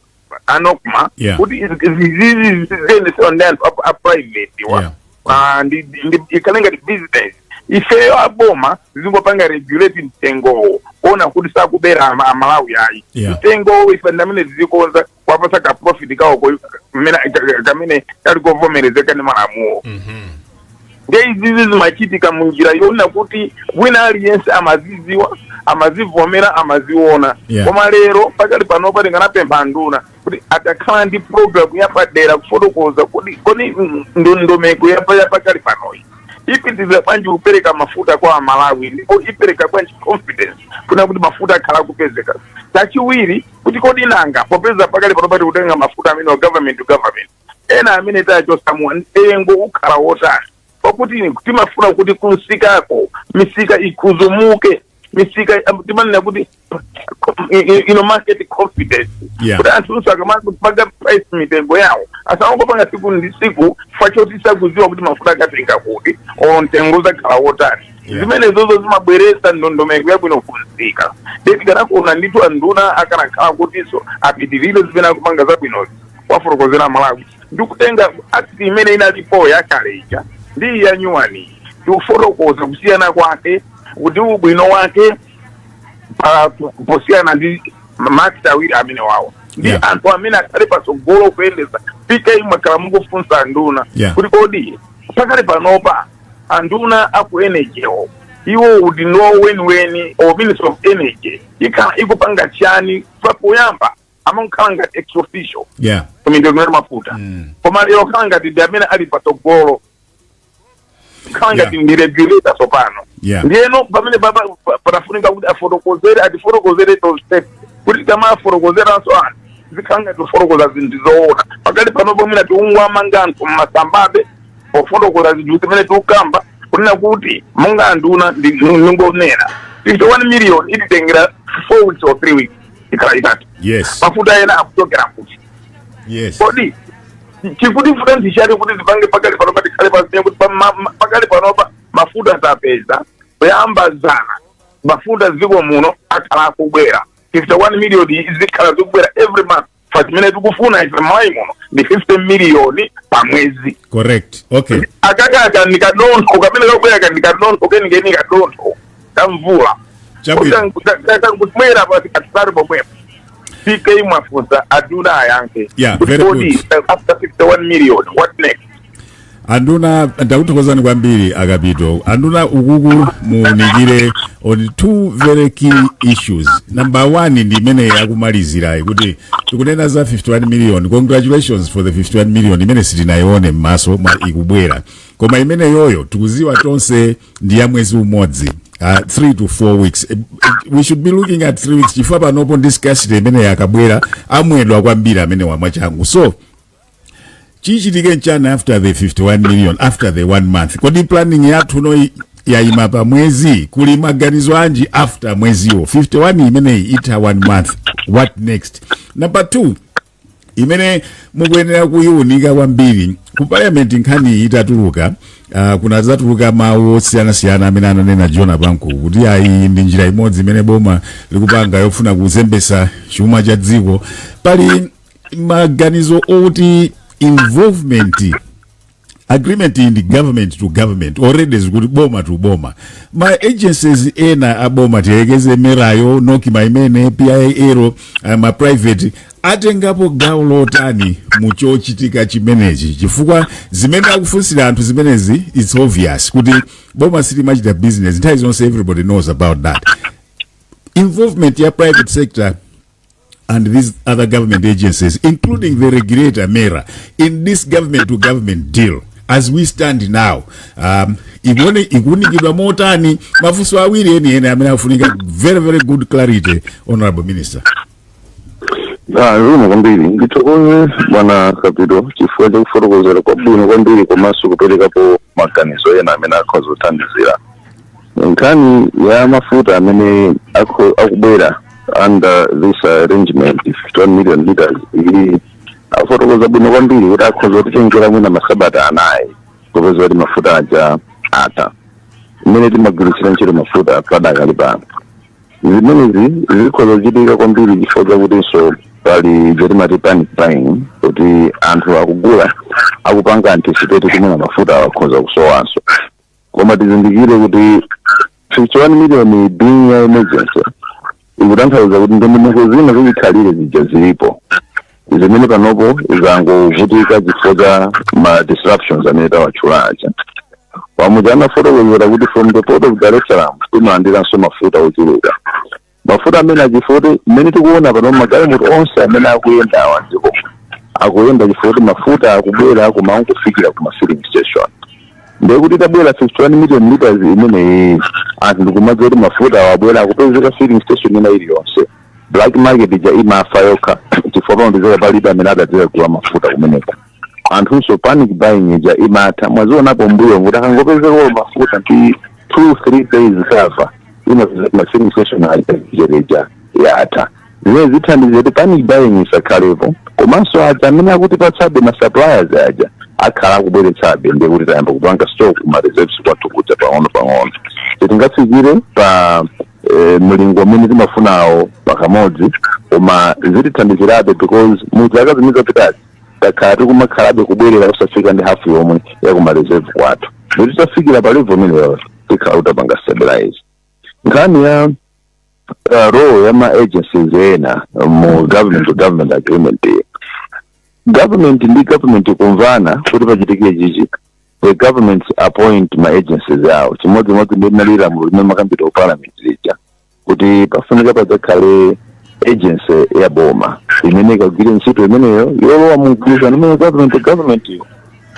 a NOCMA, kuti izizi ziyendesewa ndi anthu a private wa. Ah, ndi ikhale ngati business, ifeyo aboma zingopanga regulate mtengowo kuona kuti sakubera Amalawi ayi. Mtengowo ife ndamene zizikonza kwapasa ka profit kawo kamene kali kovomerezeka ndi malamulo. Ndiye izizi zimachitika munjira yonena kuti wina aliyense amaziziwa, amazivomera, amaziona. Koma lero pakali panopa tinganapempha nduna kuti atakhala ndi program yapadera kufotokoza kuti kodi ndondomeko yapakali panoyi ipitiriza bwanji kupereka mafuta kwa Amalawi, ndipo ipereka bwanji confidence kuna kuti mafuta akhala kupezeka. Chachiwiri, kuti kodi nanga popeza pakali panopa tikutenga mafuta amene wa government to government, ena amene tachosamwa, mtengo ukhala wotani? Pakuti timafuna kuti kunsikako misika ikhuzumuke, misika timanena kuti ino market confidence, kuti anthu nso akamapanga price mitengo yawo asamangopanga siku ndi siku fachoti sakuziwa kuti mafuta akatenga kuti or mtengo uzakhala wotani. Zimene zozo zimabweresa ndondomeko yabwino kunsika. Ndeti ndithu anduna akanakhala kutinso apitirire zimene akupanga zabwinozi, wafotokozera Malawi ndikutenga act imene inalipo yakale ija ndi ya new one, ndikufotokoza kusiyana kwake kuti ubwino wake posiyana ndi ma act awiri amene wawo ndi anthu amene akhale patsogolo kuyendesa. PK, mwakhala mukufunsa anduna kuti kodi pakali panopa anduna aku energy wo iwo udindo weniweni or Minister of Energy ikhala ikupanga chani? Papoyamba amakhala ngati ex officio kumindondomeko mafuta, koma lero khala ngati ndi amene ali patsogolo, khala ngati ndi regulator tsopano. Ndiyeno pamene panafunika kuti afotokozere, atifotokozere those steps, kuti tamafotokozeranso anthu zikhala ngati kufotokoza zinthu zoona. Pakali panopo mwina tiungwamanga anthu mmasambabe pofotokoza zinthu zimene tikukamba, kunena kuti monga anduna ndingonena 51 million ititengera 4 weeks or 3 weeks, ikhala itatu. Mafuta ena akuchokera kuti? Kodi chikuti futa ndichati kuti tipange pakali panopa, tikhale pazine kuti pakali panopa mafuta tapeza kuyamba zana, mafuta dziko muno akhala akubwera 51 million, zikhala zikubwera every month. Fa chimene tikufuna ife Malawi muno ndi 50 million pa mwezi. Correct, okay. Akakaka ndikadontho kamene kabwera ka ndikadontho kenikeni, kadontho kamvula. Chabwino. Kubwera pasi katisari pomwepo. PK, mwafunsa, aduna ayankhe. Yeah, Kuti very kodi, good. After 51 million, what next? Anduna, ndakuthokozani kwambiri akapito. Anduna, ukuku muunikire on two very key issues. Number one ndi imene yakumalizirayi, kuti tikunena za 51 million. Congratulations for the 51 million imene sitinayione m'maso mwa ikubwera, koma imene yoyo tikuziwa tonse ndi ya mwezi umodzi, 3 to 4 weeks. We should be looking at 3 weeks, chifukwa panopo ndi scarcity imene yakabwera amwedwa kwambiri amene wamwachangu. So chichitike nchani after the 51 million, after the one month? Kodi planning yathu no yayima pa mwezi? Kuli maganizo anji after mweziwo? 51 imeneyi itha one month, what next? Number two imene mukuyenera kuyiunika kwambiri, ku parliament nkhani itatuluka, kunadzatuluka mawu osiyanasiyana amene ananena John Panku kuti ayi, ndi njira imodzi imene boma likupanga yofuna kuzembesa chuma cha dziko. Pali maganizo oti involvement agreement in the government to government already, zikuti boma to boma, ma agencies ena aboma, tiyelekeze MERAyo, NOCMA imene, PIL, ma private atengapo gawo lotani mu chochitika chimenechi? Chifukwa zimene akufunsira anthu zimenezi, it's obvious kuti boma silimachita business nthawi zonse, everybody knows about that. Involvement ya private sector and these other government agencies, including the regulator MERA, in this government to government deal as we stand now, ikuone ikuunikidwa motani? Mafunso awiri eni ene amene afunika very very good clarity, Honorable Minister. Ah, zikomo kwambiri. Ndithokoze bwana Kapito chifukwa chakufotokozera kwabwino kwambiri komanso kuperekapo maganizo ena amene akhoza kuthandizira nkhani ya mafuta amene akubwera under this arrangement. 51 million liters ili afotokoza bwino kwambiri kuti akhoza kutitengera mwina masabata 4 kupeza kuti mafuta aja atha. Imene timagwiritsira ntchito mafuta padakali pano, zimenezi zikhoza kuchitika kwambiri chifukwa chakutinso pali chotimati panic buying, kuti anthu akugula akupanga anticipate kuti mwina mafuta akhoza kusowanso. Koma tizindikire kuti 51 million being ya emergency ikutanthauza kuti ndondomeko zina zachikhalire zija zilipo zimene panopo zangovutika chifukwa cha ma disruptions amene tawatchula aja. Pamuja anafotokozera kuti from the Port of Dar es Salaam timalandiranso mafuta ochuluka, mafuta amene achifoti mmene tikuona pano magalimoto onse amene akuyenda awa dziko akuyenda chifukwa kuti mafuta akubwera kumangofikira ku ma filling station. Ndiye kuti tabwera 51 million liters imeneyi, anthu ndikumadza kuti mafuta awabwera akupezeka filling station ina iliyonse, black market ija imafa yokha chifukwa pamapezeka palibe amene adadzera kugula mafuta kumeneko. Anthunso panic buying ija imatha. Mwazionapo mbuyo kuti akangopezeka mafuta ndi 2-3 days cover, imapezeka ma filling station aja yatha. Zimene zithandiza kuti panic buying isakhalepo, komanso aja amene akutipatsabe ma suppliers aja akhala akubweretsabe. Ndiye kuti tayamba kupanga stock ma reserves kwathu kuja pang'ono pang'ono. Sitingafikire pa mlingo umene timafunawo pakamodzi, koma zitithandizirabe because mu zaka zimene zapitazi takhala tikumakhalabe kubwerera kusafika ndi hafu yomwe ya kuma reserve kwathu. Ndipo titafikira pa level imeneyo, tikhala kutapanga stabilize. Nkhani ya role ya ma agencies ena mu government to government agreement, government ndi government kumvana kuti pachitike chichi, the government appoint ma agencies awo. Chimodzimodzi ndi linali lamulo limene makambidwa ku parliament lija kuti pafunika padzakhale agency ya boma imene ikagwire ntchito imeneyo yolowa mu mgwirizano imene government to government iyo.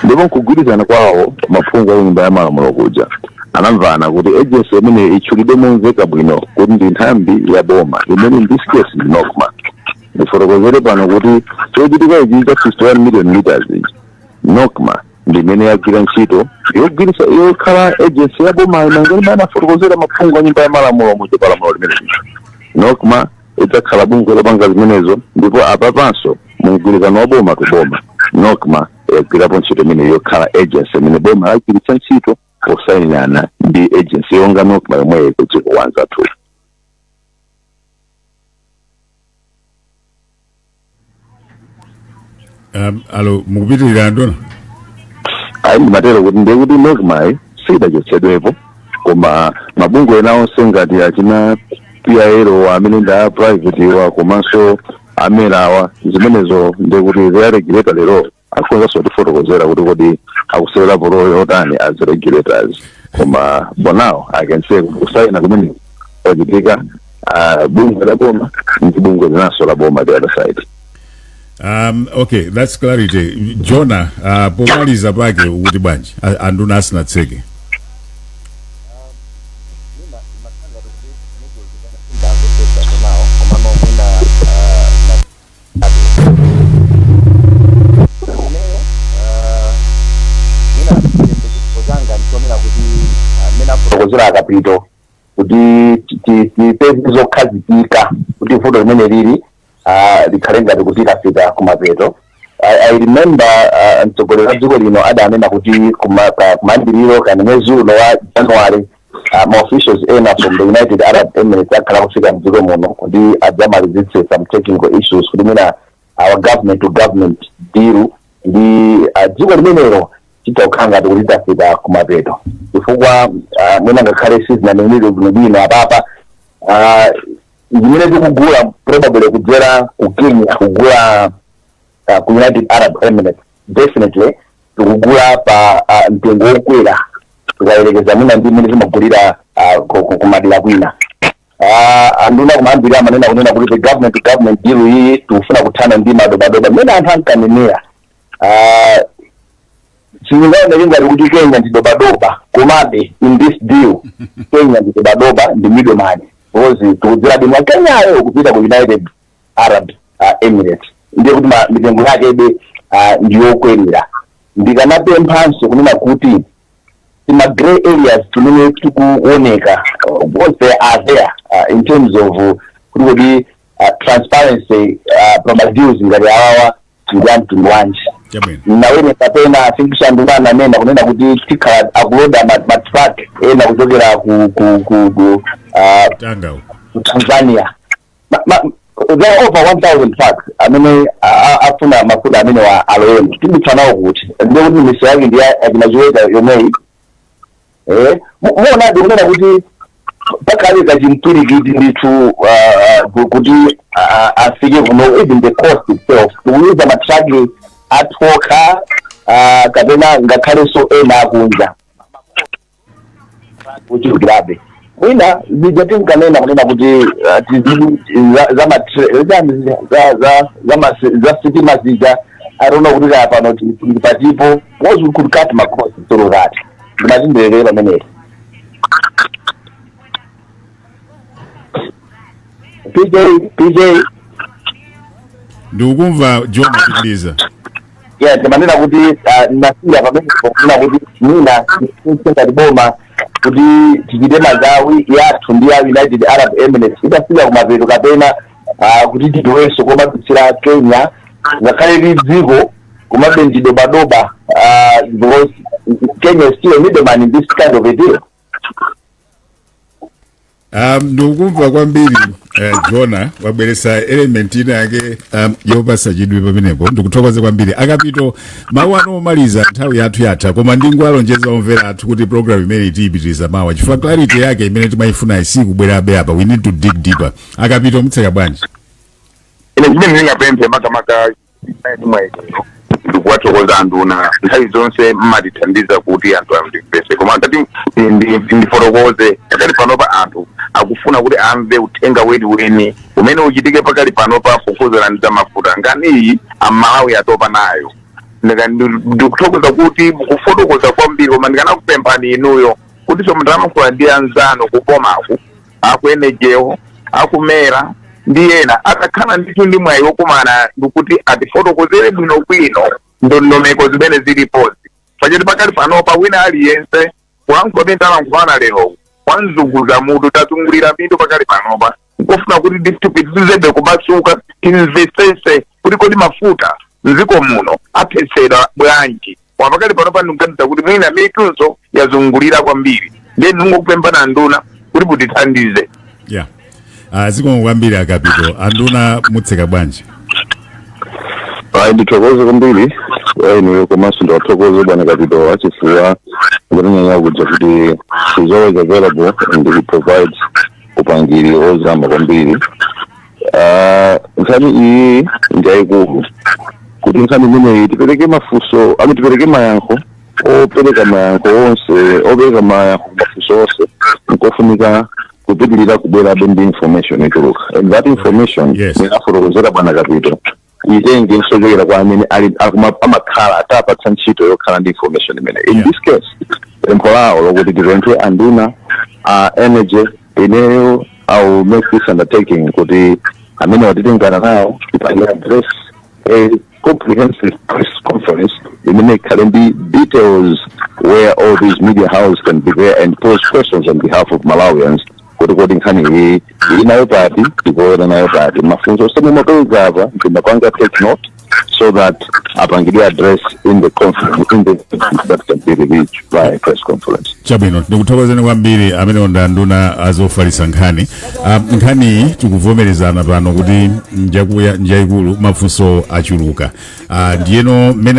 Ndipo nkugwirizana kwawo, maphungu a Nyumba ya Malamulo kuja anamvana kuti agency imeneyo itchulidwe momveka bwino kuti ndi nthambi ya boma, imene in this case ndi NOCMA. Ndifotokozere pano kuti chochitika ichi cha 51 million liters ichi, NOCMA ndi imene yagwira ntchito yogwirisa, yokhala agency ya boma imene imene anafotokozera maphungu a Nyumba ya Malamulo muja palamulo limene lija. NOCMA idzakhala bungwe lopanga zimenezo. Ndipo apapanso mu mgwirizano wa boma to boma, NOCMA yagwirapo ntchito imene yokhala agency imene boma lagwiritsa ntchito posayinirana ndi agency yonga NOCMA yomweyo kudziko wanzathu. Alo, mukupitirira, ndona? Ayi, ndimatero kuti ndiye kuti NOCMA sidachotsedwepo, koma mabungwe ena onse ngati achina PIL amene ndi a private wa, komanso amene awa, zimenezo ndiye kuti their regulator lero akhozanso kutifotokozera kuti kodi akusewerapo role yotani as regulators. Koma for now I can say kuti kusayina kumene kwachitika, bungwe la boma ndi bungwe linanso la boma the other side. Okay, that's clarity. Jona, pomaliza pake ukuti bwanji, anduna asinatseke? Fotokozera akapito kuti tipeze zokhazikika kuti vuto limene lili likhale ngati kuti lafika kumapeto. I remember mtsogoleri wa dziko lino adanena kuti kumayambiriro kani mwezi uno wa January, ma officials ena from the United Arab Emirates akhala kufika mdziko muno kuti adzamalizitse some technical issues kuti mwina our government to government deal ndi dziko limenelo chitokhala ngati kuti tafika kumapeto, chifukwa mwina ngakhale sizinanenedwe bwinobwino apapa, zimene tikugula probably kudzera ku Kenya, kugula ku United Arab Emirates, definitely tikugula pa mtengo wokwera tikayerekeza mwina ndi mmene timagulira kumadera kwina. Anduna kumayambirira amanena kunena kuti the government to government deal iyi tikufuna kuthana ndi madobadoba mmene anthu ankanenera. Sizingaoneke ngati kuti Kenya ndi dobadoba, komabe in this deal Kenya ndi dobadoba, ndi middleman, because tikudzera mwa Kenyayo kupita ku United Arab Emirates. Ndiye kuti mitengo yakebe ndiyokwerera. Ndikanapemphanso kunena kuti tima grey areas timene tikuoneka, because they are there, in terms of kuti transparency pa deals ngati awawa ndi amtundu wanji. Chabwino. Nawerenga pena, I think shanduna ananena kunena kuti tikhala akuloda ma truck ena kuchokera ku Tanga uko. ku Tanzania. There are over 1000 trucks amene afuna mafuta amene wa alowemo. Tibitsa nawo kuti ndiye kuti miso yake ndi achinachiweta yomweyi. Muonadi kunena kuti pakhale kachimpwirikiti ndithu kuti afike kuno. Even the cost itself, tikuyuza matraki atokha kapena ngakhalenso ena akunja. Kuchulukirabe mwina zija tinkanena kunena kuti za za sitima zija. I don't know kuti kaya pano tili patipo, because we could cut ma costs through that. Ndimati ndilekere pamenepo. PJ, PJ. Ndikukumva, John, pitiliza. Yeah, timanena kuti nasiya pamenepo kunena kuti mwina ngati boma kuti tichite mazawi yathu ndi ya United Arab Emirates itafika kumapeto, kapena kuti titowenso komadutsira Kenya, ngakhale li dziko komabe ndidobadoba, because Kenya is still a middleman in this kind of a deal. Ndikukumva kwambiri, Jona wabweresa element ina yake yopasa chidwi pamenepo. Ndikuthokoze kwambiri. Akapito, mawu anu omaliza, nthawi yathu yatha, koma ndingowalonjeza omvera athu kuti program imene tiyipitiriza mawa, chifukwa clarity yake imene timayifuna isikubwerabe apa. We need to dig deeper. Akapito, mutseka bwanji? Ine chimene ndingapemphe makamaka mwaitero, ndikuwathokoza anduna. Nthawi zonse mmatithandiza kuti anthu amvese, koma ngati ndifotokoze pakali panopa, anthu akufuna kuti amve uthenga weniweni umene uchitike pakali panopa pokhuzana ndi za mafuta. Nkhani iyi Amalawi atopa nayo. Ndikuthokoza kuti mukufotokoza kwambiri, koma ndikanakupemphani inuyo kuti so mutamayankhula ndi anzanu kubomaku, aku Energy wo, aku MERA ndi ena, atakhala ndithu ndi mwayi wokumana ndikuti atifotokozere bwinobwino ndondomeko zimene zilipozi, pachoti pakali panopa wina aliyense kulankhula pamene talankhulana lero kwanzunguza mutu, tazungulira mitu. Pakali panopa nkofuna kuti tipitirizebe kumasuka, timvesese kuti kodi mafuta mdziko muno aphesedwa bwanji. Koma pakali panopa ndikuganiza kuti mwina mitunso yazungulira kwambiri, ndiye ndingokupemphani nduna kuti mutithandize. Yeah, zikomo kwambiri, Akapito. Anduna, mutseka bwanji? Ayi, ndithokoze kwambiri inuyo, komanso ndiwathokoze bwana Kapito achifukwa kutinyanyakuja kuja kuti he's always available and he provides upangiri ozama kwambiri. Nkhani iyi ndiyayikulu kuti nkhani imeneyi tipereke mafunso ami tipereke mayankho, opereka mayankho onse, opereka mayankho kumafunso onse, nkofunika kupitilira kubwerabe ndi information ituluka, and that information inafotokozera bwana Kapito, itenge nsochokera kwa amene ali amakhala atapatsa ntchito yokhala ndi information imene. In this case, pempho lawo lokuti tipemphe anduna a energy, ineyo I will make this undertaking kuti amene watitengana nawo tipange address a comprehensive press conference imene ikhale ndi details, where all these media houses can be there and pose questions on behalf of Malawians kuti kodi nkhani iyi ili nayo pati, ikuona nayo pati. Mafunso osene mapeza apa ndimapanga take note so that apangidwe address in the conference, in the that can be released by a press conference. Chabwino, ndikuthokozeni kwambiri. Amene ndi anduna azofalitsa nkhani. Nkhaniyi tikuvomerezana pano kuti njakuya, njayikulu, mafunso achuluka. Ndiyeno mmene